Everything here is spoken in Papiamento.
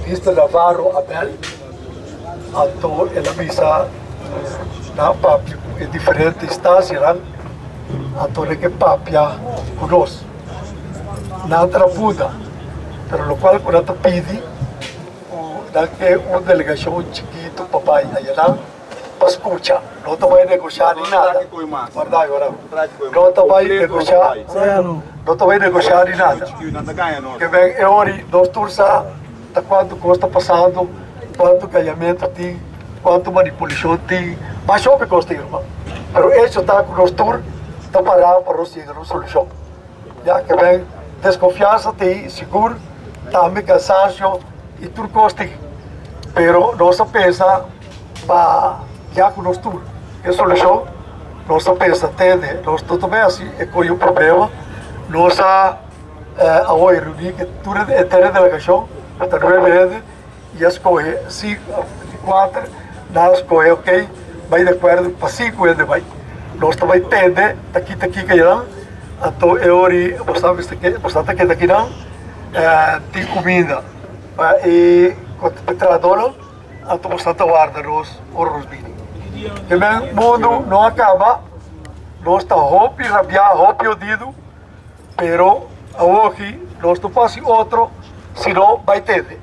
Minister Navarro a bel, anto el a bisa nan papia ku e diferente instansianan, anto nan ke papia ku nos. Nan ta na Punda, pero lokual ku nan ta pidi ku nan ke un delegashon chikitu pa bai ayanan pa skucha. No ta bai negoshá ni nada. Warda ora. No ta bai negoshá, no ta bai negoshá ni nada. Ke ben e ori nos tur sa ta kuantu kos ta pasando, kuantu gañamentu tin, kuantu manipulashon tin. Masha hopi kos tin, ruman. Pero echo ta ku nos tur ta pará pa nos yega na un solushon. Ya ke ben deskonfiansa tin sigur, tambe kansansio i tur kos tin. Pero nos a pensa pa ya ku nos tur e solushon, nos a pensa tende, nos no ta bai hasi e koyo problema, nos a awoy reuní ku tur e tere delegashon, ku ta nuebe hende, i a skohe sinku, di kuater nan a skohe ok bai di akuerdo pa sinku hende bai. Nos ta bai tende ta kita kiko aynan, anto e ora bo sa mester ke bo sa ta keda akinan tin kuminda pa e trahadónan. Anto bo sa ta warda nos ora nos bini. Ke men mundu no a kaba, nos ta hopi rabiá, hopi odidu, pero awoki nos no por hasi otro sino bai tende.